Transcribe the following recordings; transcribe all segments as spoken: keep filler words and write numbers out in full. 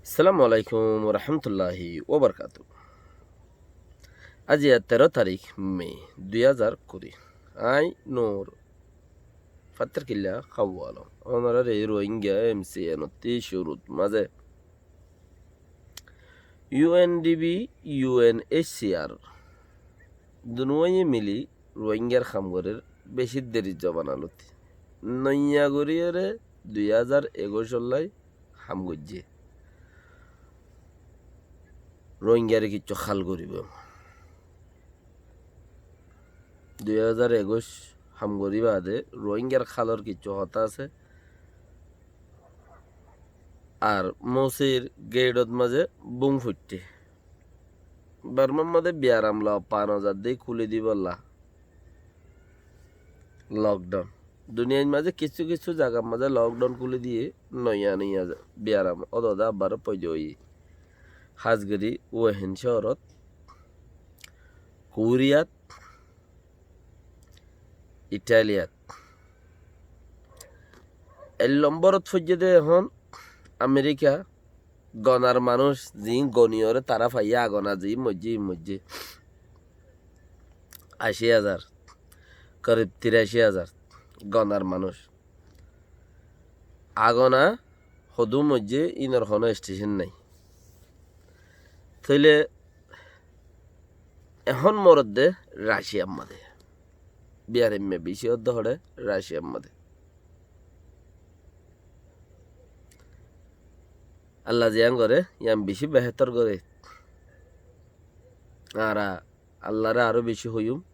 Assalamu alaikum warahmatulláhi wabarakátuhu. Aijja teró tarík me dui házar kuri. Añí Nur Fattar Killa Kawalom. Ónorar ei Rohingya M C N ottí cúrut mazé U N D P, U N H C R dunuwáiye mili Rohingyar ham gorér beci deri zobana lóti. Noiya goríyore dui házar ekuic ollái ham goijjé. Rohingyare kiccú hál goríbou. Dui házar ekuic ham gorí baade Rohingyar hálor kiccú hotá asé. Ar Mosir geidot mazé bum foitté. Bormar mazé biyaram loi fán ozar dé kúli dibólla. Lockdown. Duniyair mazé kissú kissú zagar mazé lockdown kúli diyé, noiya noiya biyaram ódode abar foida óiye. Hás gorí Wuhan cóorot, Kuriyat, Italiyat. Ek lomborot foijjé dé ehón Amerika, gonar manúic, ziín goniyóre tará faiyé, agona ziín moijjé, iín moijjé. Ací házar, korib tirací házar gonar manúic. Agona hodún moijjé, iínor honó estecen nái. Tóile ehón moredde Raciyar mazé. Biyar emme beci ódde hoçé Raciyar mazé. Alla ziyán goré, yían beci behétor goré. Añára Allaré aró beci hoiyúm.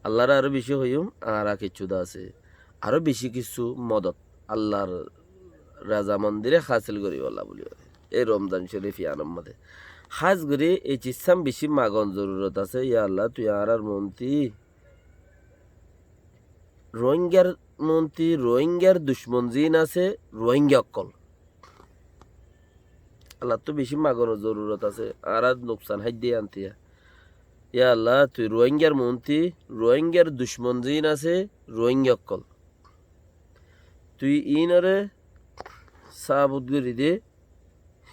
Allaré aró beci hoiyúm, añára kissú de asé. Aró beci kissú modot Allar razamondire hásil goríbolla buli goré. Ei Romzan Corif yíanor modé. Hás gorí ei cizzán beci magon zorurot asé. Ya Alla, tui añárar muúnti Rohingyar muúnti, Rohingyar ducmon ziín asé, Rohingya ókkol. Allattú beci magonor zorurot asé, añárar nuksan háidde yíantiya. Ya Alla, tui Rohingyar muúnti, Rohingyar ducmon ziín asé, Rohingya ókkol. Tui iínoré sabut gorí de,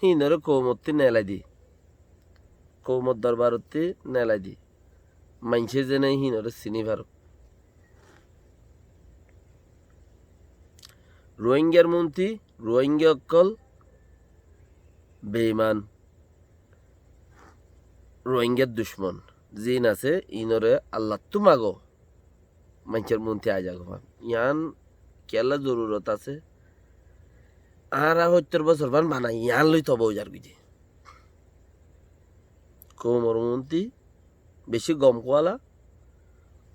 híinoré koumottí nelai di. Koumor dorbarottí nelai di. Maincé zene híinoré siní farok. Rohingyar muúnti, Rohingya ókkol beiman, Rohingyar ducmon ziín asé, iínoré Allattú mago. Maincór muúnti aizagói fán. Yían kiyólla zorurot asé? Añára hóittor bosór fán bana yían loi toba óizar goijjé. Koumor muúnti beci gom kuwala,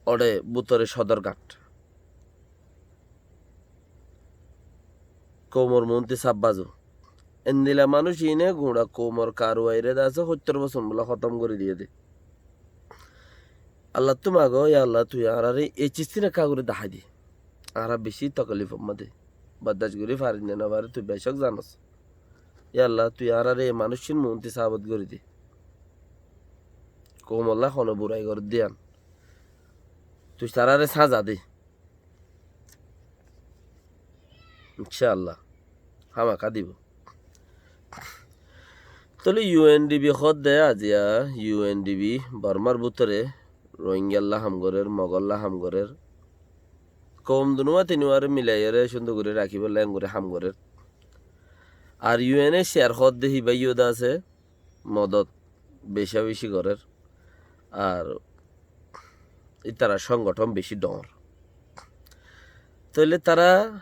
óre bútore Sodorghat. Koumor muúnti sáf bazu. Endila manúic iíne guñça koumor karuwairé de asé hóittor bosór bolla hótom gorí diyé dé. Allattú mago, ya Alla, tui añáráre ei cizzín ekká gorí dahái di. Añára beci tokolifor modé. Bordac gorí farir né nofarir tui becók zanos. Ya Alla, tui añáráre ei manúiccín muúnti sabut gorí di. Koumolla hono burai gorédde yían. Tui taráre sáza di. Incáalla, hámaka dibou. Tóile U N D P hoódde aziya, U N D P Bormár bútore Rohingyalla ham gorér, Mogolla ham gorér. Koum dunuwa tinuwaré milaiyóre cúndor gorí rakíbolla engorí ham gorér. Ar U N H C R hoódde híba yó de asé, modot beca beci gorér. Ar ítarar songothón beci dhoóñr. Tóile tará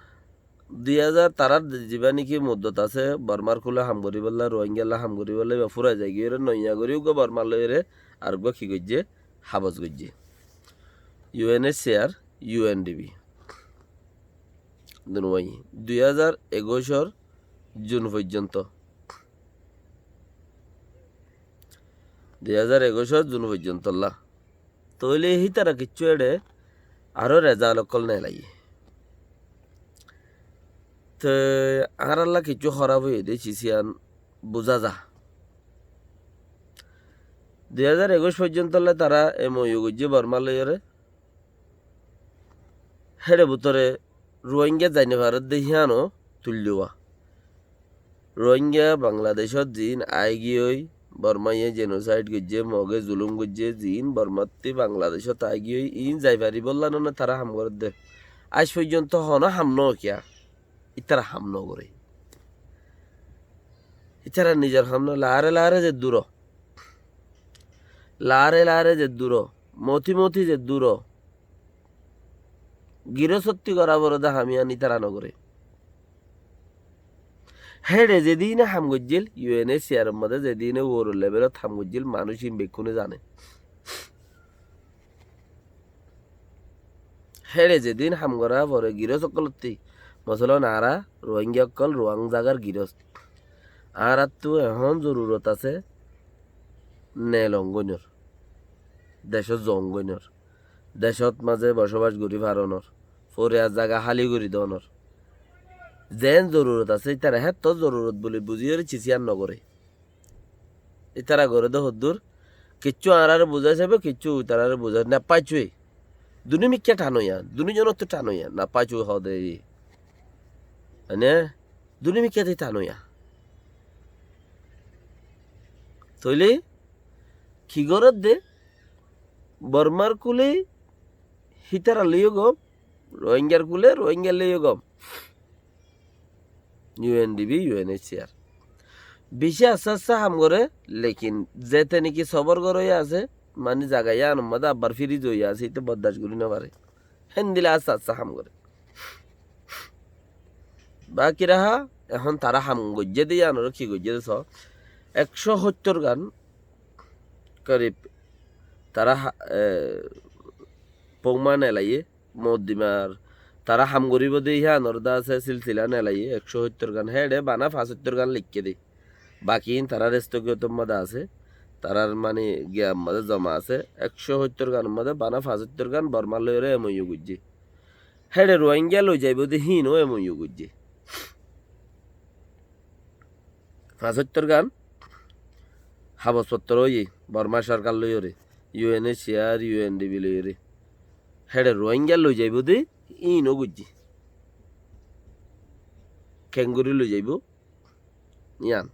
dui házar, tarár zibá néki muddot asé, Bormár kúla ham goríbolla, Rohingyalla ham goríbolla, íba fúrai zaigiyóre noiya gorí uggúa Bormár loiyóre ar uggúa ki goijjé, habos goijjé. U N H C R, U N D P. Dunuwáiye. Dui házar ekuicor Jun foijjonto. Dui házar ekuicor Jun foijjontolla. Tóile hítara kiccú eçé aró rezalt ókkol neelaiyé. Te añárálla kiccú hóraf óiye dé cis yían buzá za. Dui házar ekuic foijjontolla tará M O U goijjé Bormár loiyóre. Héçe bútore Ruáingga zai nofaredde híano tuillúwa. Rohingya Bangladecót ziín aáigiyoi, Bormaye jenosaid goijjé, Moge zulum goijjé, ziín Bormattú Bangladecót aáigiyoi, iín zai faribólla noó né tará ham gorédde. Aij foijjonto honó ham noó kiyá, ítara ham nogoré. Ítara nizor ham noó, laáre laáre zeddúr, laáre laáre zeddúr, moti moti zeddúr, girósotti gorá foré dé ham yían ítara nogoré. Héçe zedíne ham goijjíl, U N H C R or modé zedíne uoror levelot ham goijjíl, manúic ín bekkúne zane. Héçe zedín ham gorá foré girós ókkolottú, mosolon añára Rohingya ókkol Ruang zagar girós. Añárattú ehón zorurot asé nel ongóinor, decót zoongóinor. Decót mazé bocóbac gorí faronor, foriyar zaga háli gorí donor. Zeén zorurot asé, ítara hétto zorurot buli buzíyoré cis yían nogoré. Ítara goré dé hoddúr, kiccú añáráre buzái saibó, kiccú ítaráre buzái nafaiccúe. Dunú mikká than óiya, dunú zonottú than óiya, nafaiccú hoó dé. Mane, dunú mikká than óiya. Tóile ki gorédde? Bormar kúle hítarar lóiyo gom, Rohingyar kúle Rohingyar lóiyo gom. U N D P, U N H C R. Bicí assá assá ham goré, lekin zete niki sobor goróiya asé, mani zaga yíanor modé abbar firiz óiya asé, íte boddac gorí nofaré. Héndilla assá assá ham goré. Baki raha, ehón tará ham goijjé dé yíanoré ki goijjé dé soó. Ekcó hóittor gán korib tará ha-, e, foumma nelaiyé, moddimar tará ham goríbou dé yíanor dé asé silsila nelaiyé, ekcó hóittor gán. Héçe bana fañsóittor gán leikké dé. Baki ín tarár estokiyotor modé asé, tarár mani giyan modé zoma asé. Ekcó hóittor gánor modé bana fañsóittor gán Bormar lóiyoré M O U goijjé. Héçe Rohingya loizaibóu dé híinou M O U goijjé. Fañsóittor gán habos fottor óiye Borma sorkar lóiyoré, U N H C R, U N D P lóiyoré. Héçe Rohingya loizaibóu dé híinou goijjé. Keéngorí loizaibóu? Yían.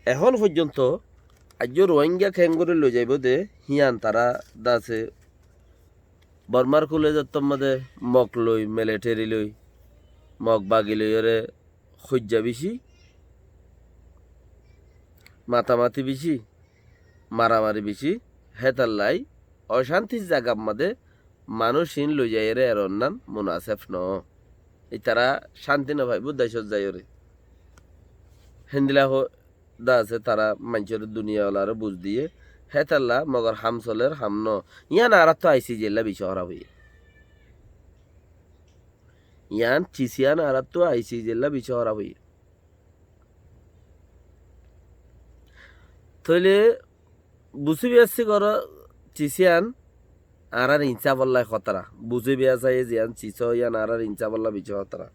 Ehón foijjonto aijjó Rohingya keéngorí loizaibóu dé, hían tará dase Bormar kúle zottómma dé Mog loi, militeri loi, Mog bagi loiyoré hoijja bicí, matamati bicí, maramari bicí, hétallai ocántir zagamma dé manúic ín loizaiyóre eronnán munasef noó. Ítara cánti nofaibóu decót zaiyóre. Héndilla ho-, dase tará maincóre duniya olaré buz diyé. Hétalla Mogor ham soler ham noó. Yían añáráttu I C J lla bicí hóraf óiye. Yían cis yían añáráttu I C J lla bicí hóraf óiye. Tóile buzí biyassi goró cis yían añárár insáfolla hótara. Buzí biyassáiye ziyán cis ó yían añárár insáfolla bicí hótara.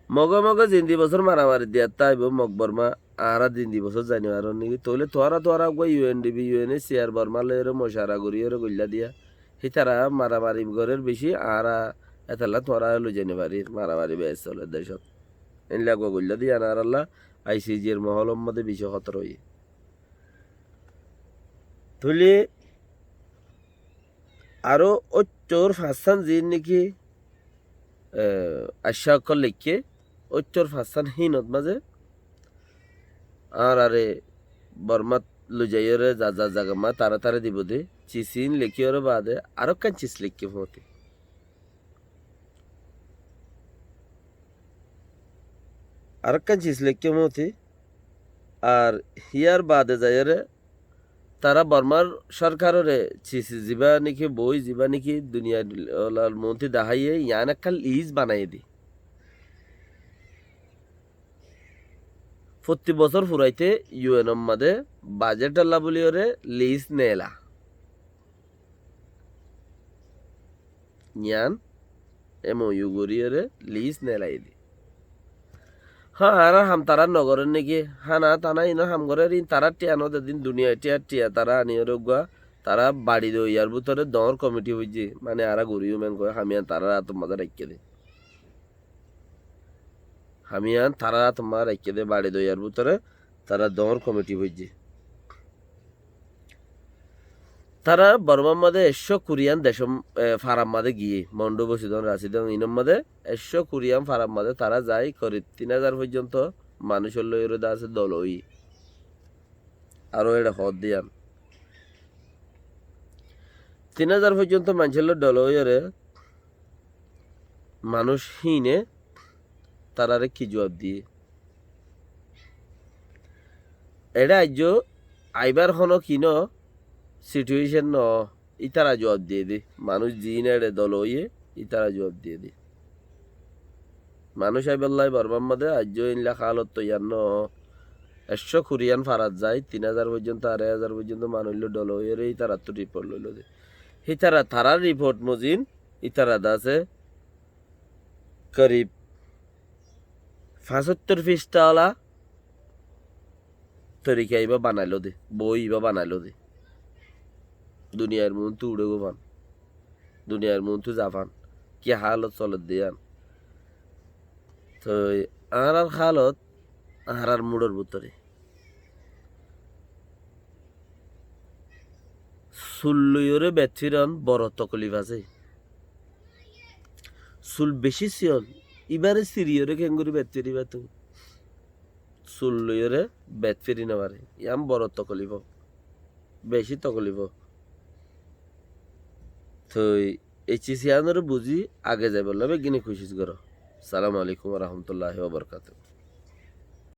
Moge moge zindi bosór maramari diyattá aibóu Mog Borma, añára zindi bosór zai nofarór níki? Tóile tuáñra tuáñra uggúa U N D P, U N H C R Borma loiyoré mocara goríyoré goillá diya. Hítara maramari gorér bicí, añára hétalla tuáñraré loizai nofarír, maramari beci soler decót. Éilla uggúa goillá diya añárálla I C J r mohólor modé bicí hótara óiye. Tóile aró óittor fañssán ziín níki, e, aiccá ókkol leikké, óittor fañssán híinot mazé añáráre Bormát loizaiyóre za za zagamma tará tará dibou dé, cis iín leikíyoré baade arókkan cis leikké fúañti. Arókkan cis leikké fúañti. Ar híyar baade zaiyóre tará Bormár córkaroré cis zibá néki boói zibá néki duniyar olar muúnti daháiye yián ekkán lis banaiyé dé. Fottí bosór furaité U N or madé bajétolla bóliyoré lis neela. Yián M O U goríyoré lis neelai dé. Há, añárar ham tará nogorér néki? Hána taná iín ham gorér, iín tarár thiañ no de din duniyai thiañ, thiañ tará aniyoré uggúa tará baçi dói, yar bútore doóñr komiti foijjé, mane añára goríyum en hoi ham yián tarár átor mazé raikké dé. Ami yián tará át ot maze raikké dé baçi doiyar bútore tará doóñr komiti foijjé. Tará Bormár maze ekcó kuri yián decór, e, farar maze giyé, Mondu, Bosidoñ, Rasidoñ, inor maze ekcó kuri yián farar maze tará zai korib tin házar foijjonto manúic loi ore de asé dol óiye. Aró eçe hoódde yián. Tin házar foijjonto manúic loi dol óiye re manúic híine tarare ki juab diyé? Eçé aijjó aibar honó kino situécon no, ítara juab diyé dé. Manúic ziín eçé dol óiye, ítara juab diyé dé. Manúic aibar lá Bormár maze aijjó ílla hálot toiyar no. Ekcó kuri yián farat zai, tin házar foijjonto, arai házar foijjonto manúic loi dol óiye re ítarattú riport loilo dé. Ítara tarár riport mozin, ítara de asé korib fañsóttor fisṭa ola torika ibá banailó dé, boi ibá banailó dé. Duniyair muúntu uçé goi fán, duniyair muúntu za fán, ki hálot soledde yián. Toi añárar hálot, añárar muúçor bútore sul loiyóre bet firon boro tokolif asé. Sul bicí siyon, ibáre siriyóre keéngorí bet firiba tuñí? Sul loiyóre bet firi nofaré, yián boro tokolif ó, bicí tokolif ó. Toi ei ciz yiánoré buzí age zaibolla beggúne kucíc goró. Assalamu alaikum wa rahmatullahi wa barakatuhu.